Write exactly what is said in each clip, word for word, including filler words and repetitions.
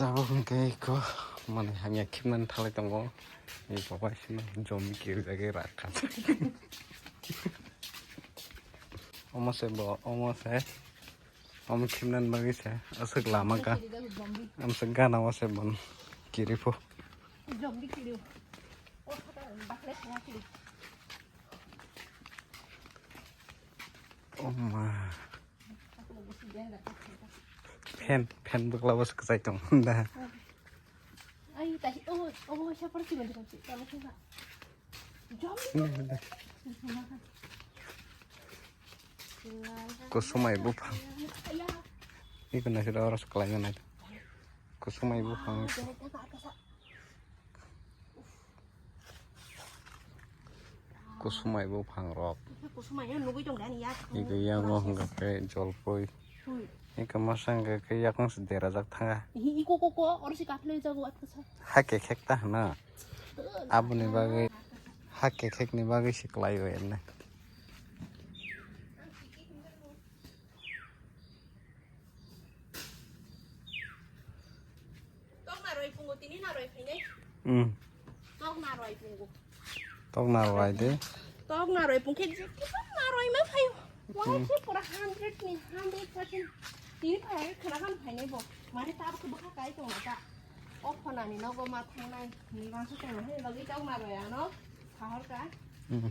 Tabuk hwnkhe iko mani hamya khimnani thalai tongo. Ni baba sino zombie kirijagwi rakha. Omo se bo, omo se. Omo khimnani bagwi se. Aswk lama ga. Amswk gana o se bon. Kiriphu. Oh ma. Fan, fan bwkla bo se kwchai tong da. Ai, tai, oh, oh, siya pura si bandi kasi. Kalau sih, Pak. Jom. Kusumai buphang. Iya. Ini kena sudah orang sekolahnya naik. Kusumai buphang. Ah, jangan, jangan, atas, ah. Kusumai buphang rok. Kusumai no nugui tong dani ya. Iko yang no hingga ke jolpoi. Hui. Iko masang ke ke yakung se derajak thanga. Hi, iko ko ko, oro si katle jago at kasa. Ha ke khek ta na. Aboni bagwi, ha ke khek ni bagwi si klai o enne. Tok naroi pungo tini naroi phainai. Hmm. Tok naroi pungo. Tok naroi de. Tok naroi pungkhe je tok naroi ma phaio. Wahai se pura hundred ni, hundred percent. Tini phai khana khan phainai bo. Mane tab khe bwkha kai tong ta. O khonani nogo ma thangnai. Ni bangsa tong hai logi tok naroi ano. Sahor ka. Hmm.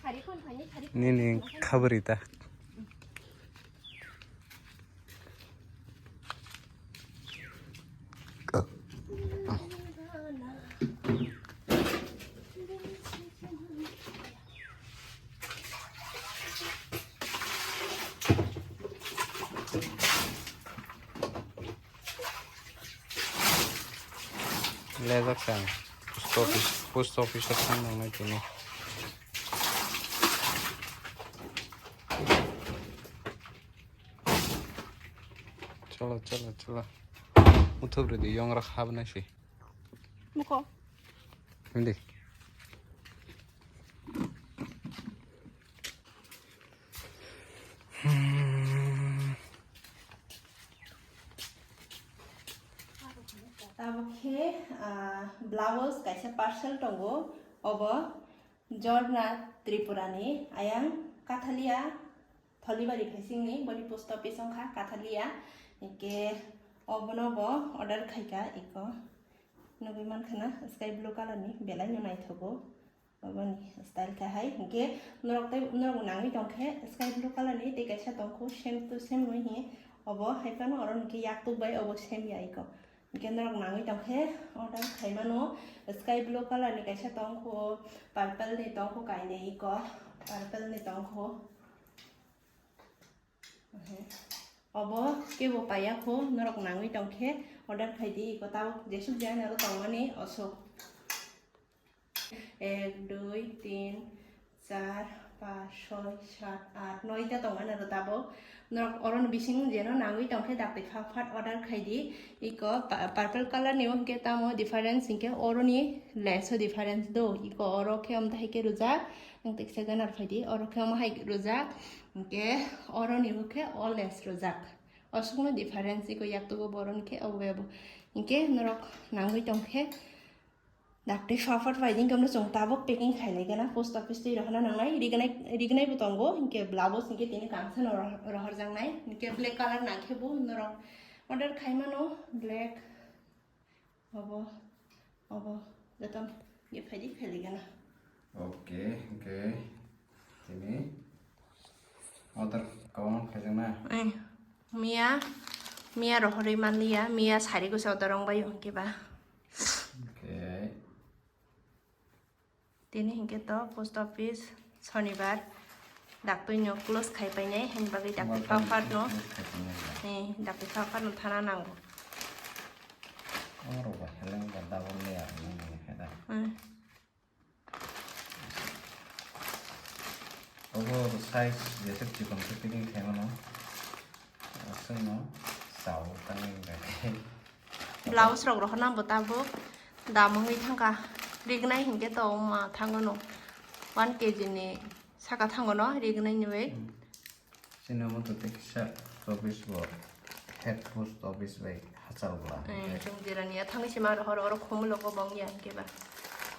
Sari khon phainai sari. Nini khabri ta. Lejak kang post office, post office o thang nang nai tini. Cholo, cholo, cholo. Muthub rwdi yong rok habnai se. Muko. Hindi. Tabuk khe, ah, blouse kaisa parcel tongo, obo Jorna Tripura ni ayang Kathalia Tholibari phaisingni, boni post office wngkha Kathalia, hingke obono bo order khaika iko. Nugui mankha na sky blue color ni belai no naithogo. Oboni style khe hai, hingke norok tei, norok nangwi tongkhe sky blue color ni tei kaisa tongkho same to same wi hi. Obo hai phano oro hingke yaktuk bai obo same ya iko. Hingke norok nangwi tongkhe order khaimano sky blue color ni kaisa tongkho, purple ni tongkho kainwi iko, purple ni tongkho. Oho. Obo kebo paiya kho, norok nangwi tongkhe order khaidi, iko tabuk jesuk jani aro tongmani osuk. Ek, dui, tin, char, panch, soi, sat, aat, noi ta tongmani aro tabuk. Norok oro ni bising jeno nangwi tongkhe dakti phat phat order khaidi. Iko pa-, purple color ni o hingke tamo difference hingke oro ni lens o difference do. Iko oro khe omtahai khe rwjak. Ang teksa ganar phaidi, oro khe omo hai rwjak, hingke oro ni bo khe o lens rwjak. Osukno difference iko yaktugo boroni khe obo bai obo. Hingke norok nangwi tongkhe dakti phat phat bai jingke omno chwng tabuk packing khailai gana post office twi rohorna nangnai, rignai, rignai bo tongo, hingke blouse hingke tini kansano rohor, rohorjaknai, hingke black color nangkhe bo norok order khaimano black. Obo, obo, joto ye phaidi pheli gana. Okay, okay. Tini order kabang khaijak na? Eh, miya, miya rohorwi manliya, miya sari kusa order wng bai hwnkhe ba. Okay. Tini hinkhe to post office sonibar daktui no close khai painai, hini bagwi daktui phaphar no, eh, daktui phaphar no thana nango. Oro ba heleng ba double layer ni ni heda. Hmm. Obo size jesuk chikon khe packing khaimano. Aswkno chao tangwi bai. Blouse rok rohorna bo tabuk dam wngwi thangkha. Rignai hinkhe to wngma thangono one K G ni saka thangono rignai ni bai. Hmm. Chini omo to tei kisa chobbish bo. Head post office bai hachal bwla. Eh, chwng jirani ya thangwi sima rohor oro khumulgo bong ya hwnkhe ba.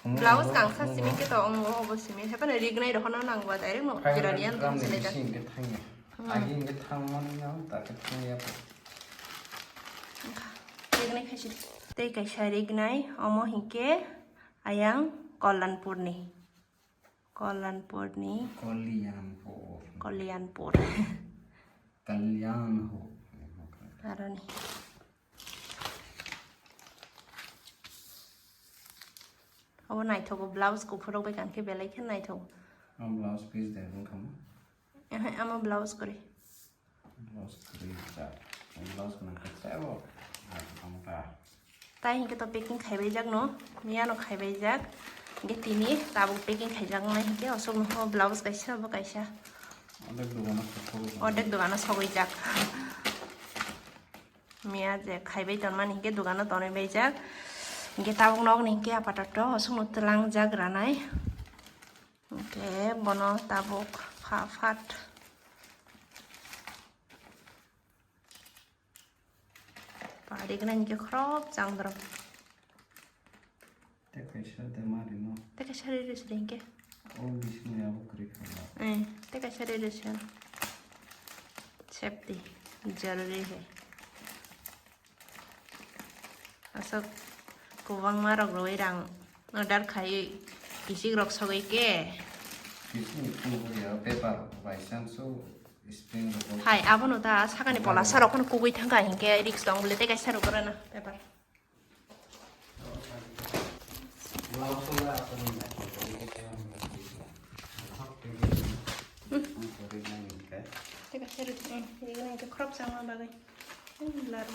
Khumulgo Blouse kangsa khumulgo. Simi khe to wngo obo simi. Haphano rignai rohorno nang ba direct no Five hundred jirani ya gram thang ni sini da. Bisi hwnkhe thangya. Hmm. Agi hwnkhe thangmani ya, ta khe thangya po. Rignai khaisi. Tei kaisa rignai omo hwnkhe ayang Kollanpurni. Kollanpurni. Kalyanpur. Kalyanpur. Kalyan ho. Aroni. Abo naithogo, blouse kuphur rok bai kankhe belai khe naithogo. Ang blouse piece de wngkha mo? Ehe, amo blouse kwrwi. Blouse kwrwi rijak. Blouse gwnang khe chebo. Ang tongkha. Tai hinkhe to packing khaibai jak no. Miya no khaibai jak. Hinkhe tini tabuk packing khaijak nai hinkhe osok no blouse kaisa bo kaisa. Odek dogano sokwi jak. Odek dogano sokwi jak. Miya je khaibai tonmani hinkhe dogano tonwi bai jak. Hinkhe tabuk nog ni hinkhe apatoto osok no twlang jak ranai. Hinkhe bono tabuk pha phat. Pari gwnai hinkhe khorok chang borok. Tei kaisa de ma rino. Tei kaisa riri sidi hinkhe. O bising ya bo kwrwi kha ba. Eh, tei kaisa riri sidi. Safety jaruri hai. Aswk kwbangma rok rwui rang order khaiwi kisik rok sogwi khe. Kisik ni phunugwi ya paper by chance o spring rok. Hai, abono ta sakani pola sarok phano kugui thangkha hinkhe risk tong bwle tei kaisa rok rwna paper. Tei kaisa rwdi, hmm, rwgwna hinkhe khorok changma bagwi. Hmm, lar.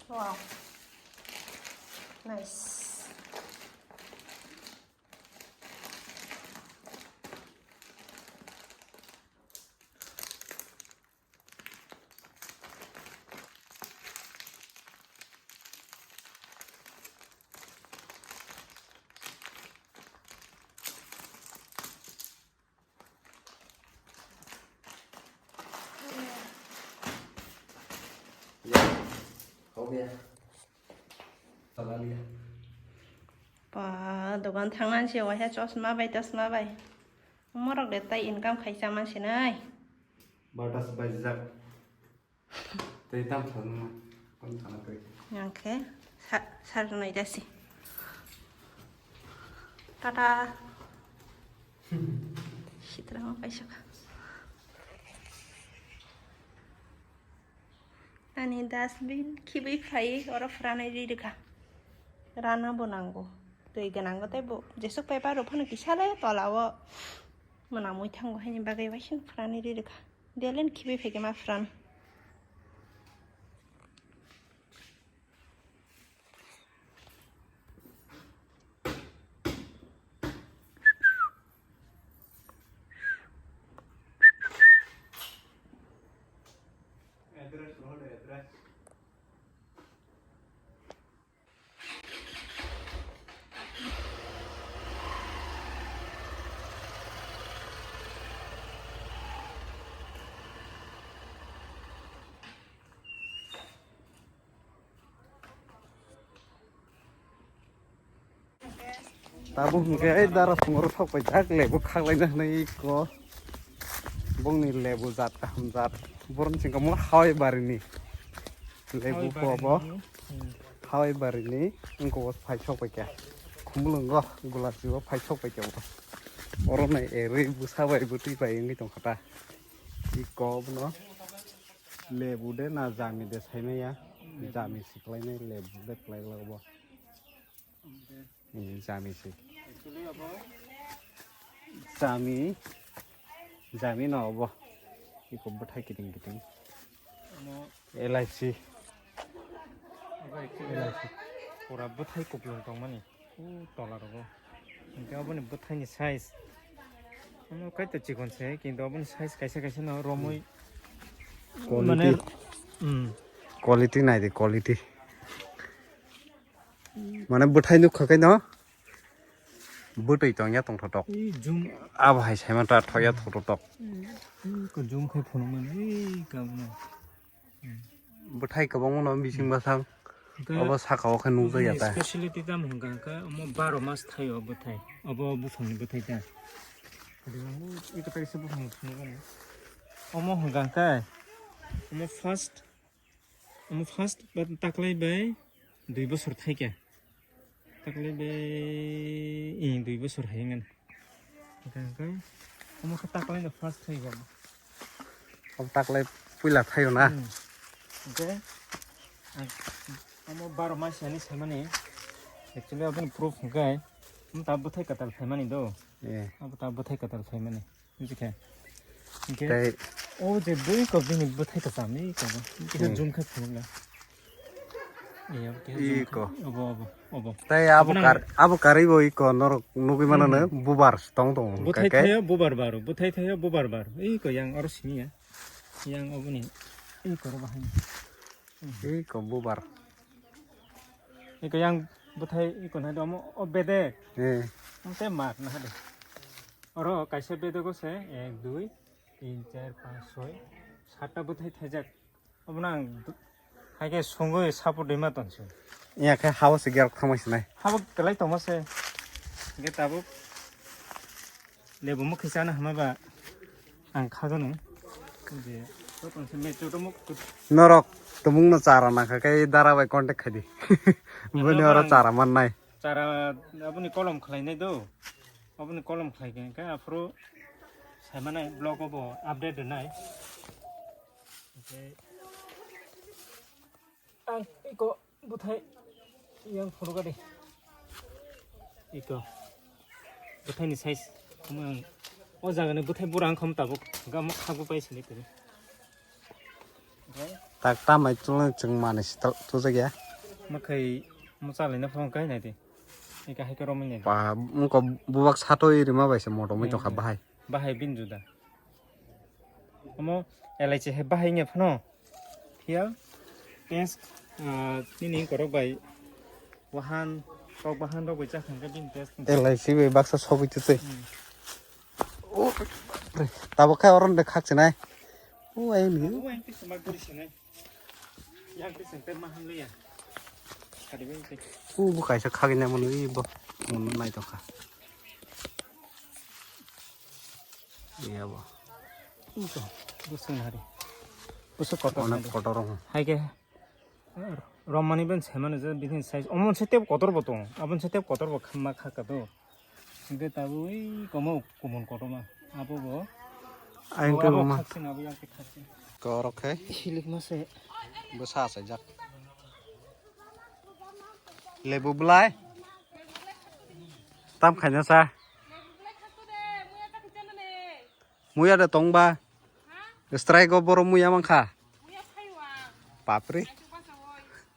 Wow. Nice. Ya, kau ya. Salah liya. Ba, dogan thangnani se waisa chosma bai, tasma bai. Morok de tai income khai chaman sinai. Batas bai jak. Tei tam thangma, tam thangma tei. Yang khe sa-, sarnai jasi. Tata. Sitra ma kaisa kha. Ani dustbin khibi phai oro phranai ri rikha. Rana bo nango. Twi gwnango tei bo jesuk paper rok phano kisa le tola o mwnamwi thango haini bagwi waising phranai ri rikha. Delen khibi phaikhe ma phran. Tabuk hwnkhe ei dara songoro thok paijak lebu khaklaina hwnwi iko. Bongni lebu jat kaham jat. Boroni singkamo hawai barini. Lebu Hawai ko bo. Barini. Hmm. Hawai barini wngkha o phai sok paikha. Khumulwngo gulachi o phai sok paikha bo. Oro nai erwi bwsa bai bwtwi bai wngwi tongkha ta. Iko bono lebu de na jami de saimaya. Jami siklainai lebu de kwlai bo. Hmm, jami se. Jami, jami no obo. Iko bwthai kiting kiting. Elaichi. Elaichi. Pura bwthai kuplung tongmani. U tola rogo. Hinkhe aboni bwthai ni size. Ano kaito chikon se, kintu aboni size kaisa kaisa no romwi. Quality. Mane, hmm. Quality nai de, quality. Mane bwthai nukha khe no bwtwi tongya tongthotok. Ei jum. Abo hai saimanta thokya thothotok. Ei ko jum khai phunukmani, ei kabno. Bwthai kwbangma no bising bwsang. Hwnkhe obo saka o khe nukjakya ta. Speciality tamo hwnkha hwnkhe omo baro mas thaio bwthai. Obo buphangni bwthai ta. Ito kaisa buphang phunukmani. Omo hwnkha hwnkhe omo first Omo first ba taklai bai dui bosor thaikha. Taklai bai, eh, dui bosor hai wngmani. Hwnkhe, hwnkhe, omo khe taklai no first thai ba. Omo taklai puila thaio na? Hmm. Hwnkhe, ang, omo baro mas yani saimani. Actually, aboni proof hwnkhe, omo ta bwthai kwtal phaimani do. Eh. Abo ta bwthai kwtal phaimani. Bujikha. Hwnkhe tei o je bui ko bini bwthai kwcham ni ko. Hwnkhe hmm. Jum khe phunukla. Iya, hwnkhe iko. Jum khe. Obo, obo, obo. Tei abo obo nang kar-, abo karwi bo iko norok nugwi mano hmm. No bubar tong tong. Bwthai khe thaio bubar bar, bwthai thaio bubar bar. Iko yang oro sini ya. Yang oboni. Iko ro bahai. Iko bubar. Iko yang bwthai iko nai domo o bede. Eh. Ang te mar na hade. Oro kaisa bedego se ek, dui, tin, char, panch, soi, satta bwthai thaijak. Obono ang du-, hai khe sungwi support rwima tongsi. Iya khe hao se gerok thangma sinai. Habo kwlai tongma se. Hwnkhe tabuk lebu mukhi chana hwnba ba ang khagano. Je, to tongsi me, to muk. Norok tumungno chara nangkha khe dara bai contact khai di. Bini oro chara mannai. Chara aboni kolom khlainai do. Aboni kolom khlai khe hwnkhe aphuru saimanai vlog o bo update rwnai. Hwnkhe ang iko bwthai yang phunukha de. Iko bwthai ni size. Omo ang o jaga ni bwthai bura wngkha tabuk. Hwnkhe omo khago pai sini tini. Tak tamai chwng chwng manwi sital tujakya. Mwkhai mwchalai na phone kai nai di. Eka hai khe romwi nai. Ba wngkha bubak satwi rima bai se motom wng tongkha bahai. Bahai bini juda. Omo elaichi hai bahai wngya phano. Phiya test, ah, nini korok bai wahan, kok bahan rok bai chakhang khe bini test. Elaichi bai baksa sogwi twi twi. Hmm. Oh, tabuk khe oro de khakchinai. Oh, ayang ni. Oh, ayang twi sima guri sinai. Yang twi sengter ma hamle ya. Kadi bai twi. Oh, bo kaisa khagwi nai mano, i bo. Mano nai tongkha. Iya bo. Ito, bo sing hari. Bo se kotor. Onek hari. Kotor rong. Hai ke. Romani ben semana je bini size. Omon se tep kotor bo tong. Abon se tep kotor bo khamma kha ka do. Hingke tabuk ui komo kumun kotorma. Abo bo. Ayang ke abo bo ma. Khaksin, abo yang ke khaksin. Korok khe. Hilik ma se. Bo sa sa jak. Lebu belai. Tam khaina sa. Muya da tong ba. Strike o boro muya mankha. Papri.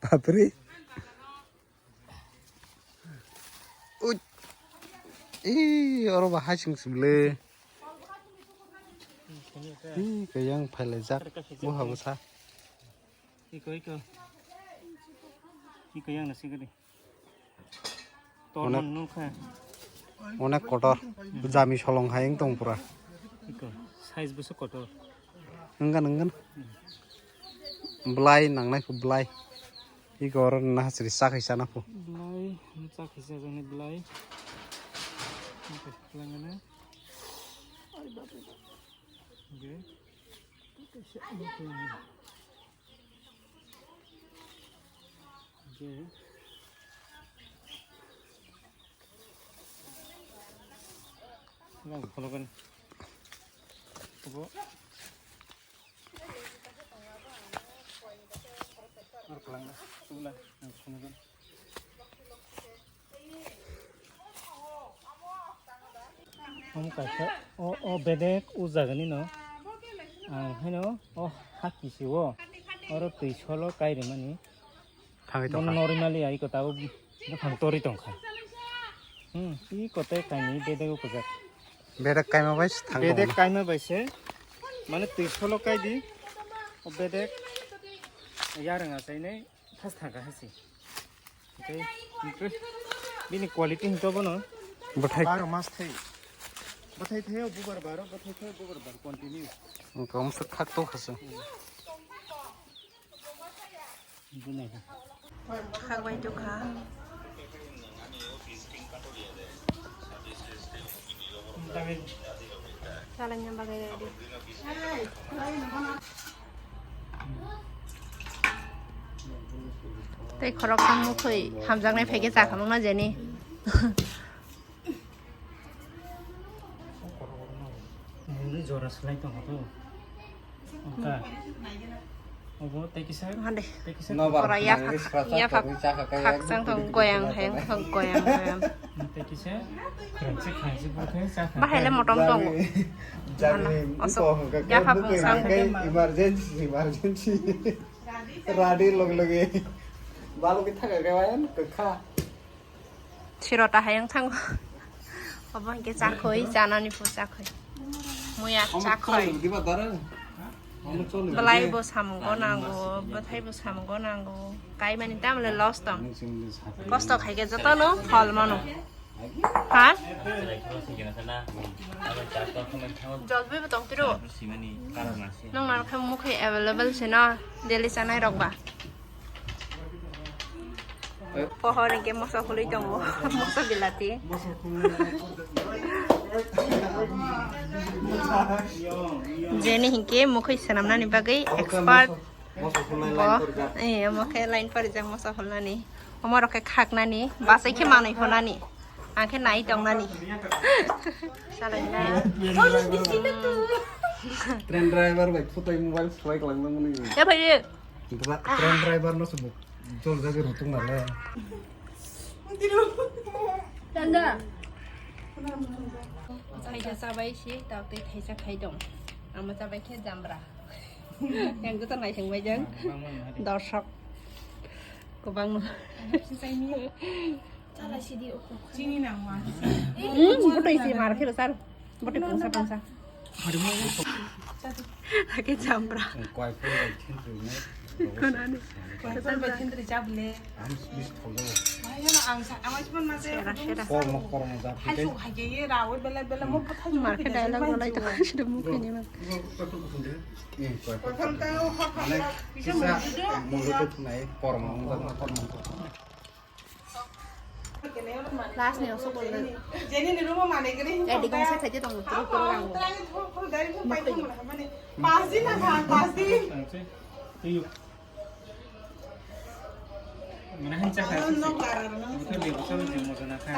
Papri. Ui. Ih, oro ba hai sing sibile. Ih, kayang phailai jak. Buha bwsa. Iko, iko. Iko yang nasi gede. Onek, onek kotor. Jami solong hai wng tong pura. Iko, size busu kotor. Wngkha, wngkha. Belai nangnai kho belai. Iko oro nahasri sa khai sana kho. Belai, sa khai sa jani belai. Oke, pelangana. Oke. Oke. Lang, follow kan. Obo. Ar kalang, tula, ang follow kan. Omo kaisa o, o bedek o jagani no ang haino o haki si o oro twi solo kai rwmani. Thangwi tongkha. Bono nori mali ai ko tabo buphang tori tongkha. Hmm, i kote kaini bedek o kujak. Bedek kaima bai se thang bedek tongma. Kaima bai se mane twi solo kai di o bedek yarwng achainai. Thas thangkha hai se. Tei bini quality hwnkhe bono bwthai baro mas thai. Bwthai thaio bubar baro, bwthai thaio bubar baro continue. Wngkha omsa khak to khasa. Khak bai to kha. Salai nang bagwi ready. Tei khorok khe mukhwi hamjaknai phaikhe chakhamung na jeni. Mungni jora swlai tongo to. Wngkha. Obo tei kisa. Hande. Tei kisa. Nobar khwra khwrang yapha, ri sra yapha chakha, ri chakha khe khakchang ekdom thong piri goyang piri hai chakha. Thong goyang goyang. Tei kisa. Khwrang se khwrang se bo khe chakha. Bahai le motom tongo. Jagni, jagni. Hana, asok. Buko hwnkha khe yapha buko bungsang. Hwnkha khe emergency, emergency. Radi log loge. Balu ki thaka khe wayan kha. Sirota hayung thango. Obo hinkhe chakhoi, chanani phu chakhoi. Muya chakhoi. Belai bo samungo nango, bwthai bo samungo nango. Kaimani tamle loss tong. Kosto khaikhe jotono phol mano. Ha? Jolbi bo tong tiro. Nong nang khe mukhe available se no, daily chanai rok ba. Pohor hinkhe moso khului tongo, moso bilati. Jeni hinkhe mukhwi swnamnani bagwi expert bo. Eh, omo khe line parijak moso khulnani. Omo rok khe khaknani, bachai khe manwi honani. Ang khe nai tongnani. Salai nai. Train driver bai phutai mobile swlai kwlangmani. Ya phai de. Dra-, train driver no se bo jol jagwi rutung nalai. Tanda. Thaisa chabai si, tabuk tei thaisa khai tong. Ama chabai khe jambra. Yang goto naising bai jang. Dorsok. Kwbangma. Chini nang ma. Hmm, butui si mar phiro sar. Butui pungsa pungsa. Hake chambra. Koi phone bai thintri ne. Konani. Koi phone bai thintri chable. Am bis tholo. Mai na ang sa, ang phone ma se. Sera, sera. Kormo, kormo ja. Hai su hai ye ra, oi bela bela mo butha. Mar khe dialogue bolai to sida mukhe ni ma. Eh, koi phone. Mane kisa mo to nai kormo, kormo. Last ni osok bol. Jeni ni room mane gre. Jadi kong se thaje tong turu turu rang. Pas din na kha, pas din. Mana han chakha. Bukan dia bukan dia mau sana kha.